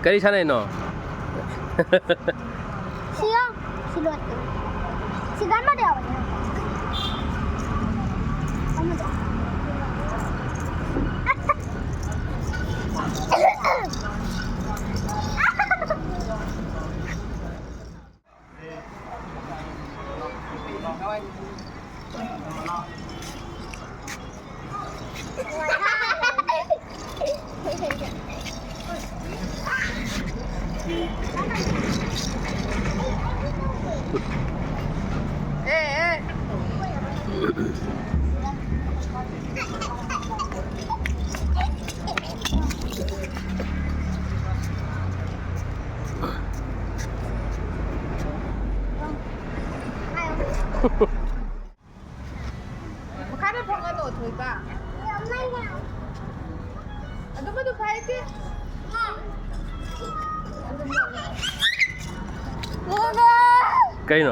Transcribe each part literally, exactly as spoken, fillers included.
ꯀꯔꯤ ꯁꯥꯟꯅꯩꯅꯣ? ꯁꯤꯒ ꯁꯤ ꯂꯣꯠꯀꯦ꯫ ꯁꯤꯒ ꯑꯃꯗ ꯌꯥꯎꯕꯅꯦ꯫ ꯑꯃꯗ꯫ ꯃꯈꯥꯗ ꯐꯝꯒꯅꯣ, ꯊꯣꯏꯕ꯫ ꯑꯗꯨꯃꯗꯨ ꯐꯥꯏꯗꯦ꯫ ꯀꯩꯅꯣ?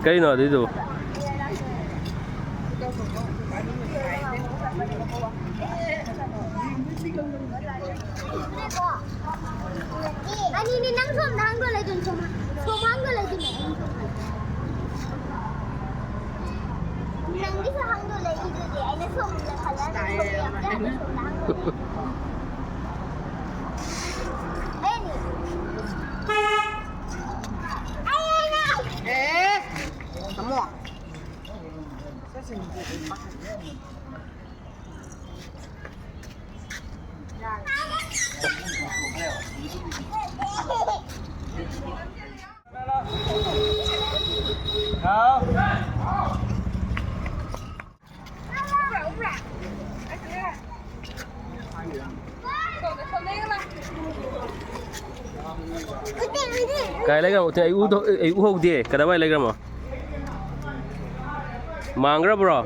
ꯀꯩꯅꯣ ꯑꯗꯨꯏꯗꯨꯕꯨ? ꯑꯅꯤꯅꯦ, ꯅꯪ ꯁꯣꯝꯗ ꯍꯥꯡꯗꯣꯛꯑ ꯂꯩꯗꯣꯏꯅꯤ, ꯁꯣꯝ ꯍꯥꯡ-, ꯁꯣꯝ ꯍꯥꯡꯗꯣꯛꯑ ꯂꯩꯗꯣꯏꯅꯦ, ꯑꯩꯅ ꯁꯣꯝ ꯍꯥꯡ-, ꯅꯪꯒꯤꯁꯨ ꯍꯥꯡꯗꯣꯛꯑ ꯂꯩꯗꯨꯗꯤ, ꯑꯩꯅ ꯁꯣꯝꯗ ꯈꯜꯂ ꯅꯪ ꯁꯣꯝꯗ ꯌꯥꯎꯗꯦ ꯍꯥꯏꯕ, ꯁꯣꯝꯗ ꯍꯥꯡꯗꯣꯛꯑ ꯂꯩ꯫ ꯑꯩꯅꯤ꯫ ꯑꯩ, ꯑꯩꯅ꯫ ꯑꯦ, ꯇꯥꯃꯣ꯫ ꯀꯥꯏ ꯂꯩꯈ꯭ꯔꯃꯣ? ꯑꯩ ꯎꯗ-, ꯑꯩ ꯎꯍꯧꯗꯦ꯫ ꯀꯗꯥꯏꯋꯥꯏ ꯂꯩꯈ꯭ꯔꯃꯣ? ꯃꯥꯡꯈ꯭ꯔꯕ꯭ꯔꯣ?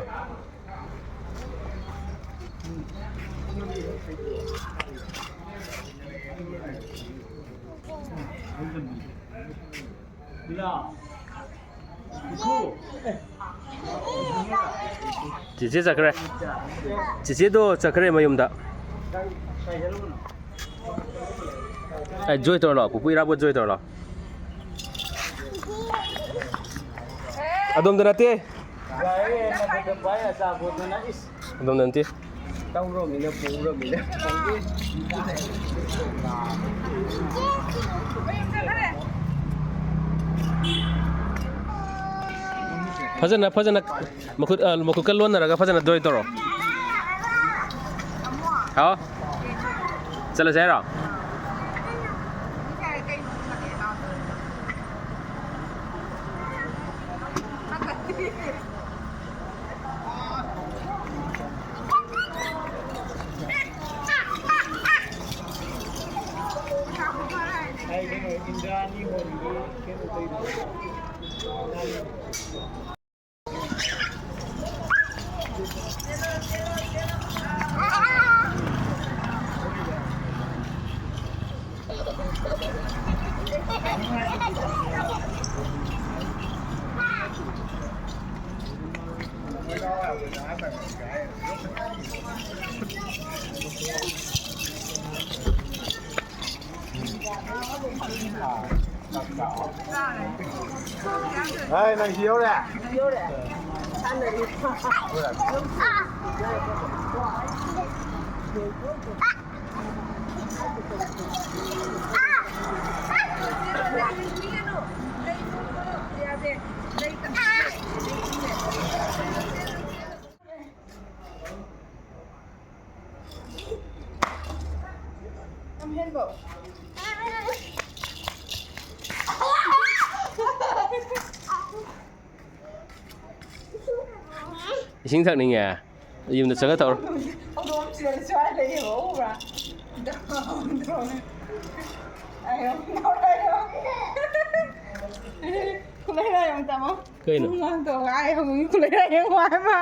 ꯆꯦꯆꯦ ꯆꯠꯈ꯭ꯔꯦ꯫ ꯆꯦꯆꯦꯗꯣ ꯆꯠꯈ꯭ꯔꯦ ꯃꯌꯨꯝꯗ꯫ ꯑꯦ, ꯖꯣꯏ ꯇꯧꯔ ꯂꯥꯛꯑꯣ, ꯄꯨꯄꯨ ꯏꯔꯥꯕꯣꯠ ꯖꯣꯏ ꯇꯧꯔ ꯂꯥꯛꯑꯣ꯫ ꯑꯗꯣꯝꯗ ꯅꯠꯇꯦ꯫ ꯑꯗꯣꯝꯗ ꯅꯠꯇꯦ꯫ ꯇꯧꯔꯣꯃꯤꯅ ꯄꯨꯔꯣꯃꯤꯅ꯫ ꯐꯖꯅ, ꯐꯖꯅ ꯃꯈꯨꯠ, ꯑ, ꯃꯈꯨꯠꯀ ꯂꯣꯟꯅꯔꯒ ꯐꯖꯅ ꯖꯣꯏ ꯇꯧꯔꯣ꯫ ꯍꯥꯎ? ꯆꯠꯂꯁꯦ ꯍꯥꯏꯔꯣ? ꯍꯥꯏ, ꯅꯪ ꯁꯤ ꯌꯧꯔꯦ? ꯏꯁꯤꯡ ꯊꯛꯅꯤꯡꯉꯦ? ꯌꯨꯝꯗ ꯆꯪꯉ ꯊꯛꯎꯔꯣ꯫ ꯍꯧꯗꯣꯡ ꯑꯃ ꯁꯤꯗ ꯁ꯭ꯋꯥꯏ ꯂꯩꯌꯦꯕ, ꯎꯕ꯭ꯔꯥ? ꯈꯨꯂꯩ ꯂꯥꯏꯌꯣꯡ ꯇꯥꯃꯣ꯫ ꯀꯩꯅꯣ? ꯉꯥꯡ ꯇꯧꯔꯒ ꯑꯩ ꯍꯧꯗꯣꯡꯒꯤ ꯈꯨꯂꯩ ꯂꯥꯏꯌꯣꯡ ꯍꯥꯏꯕ꯫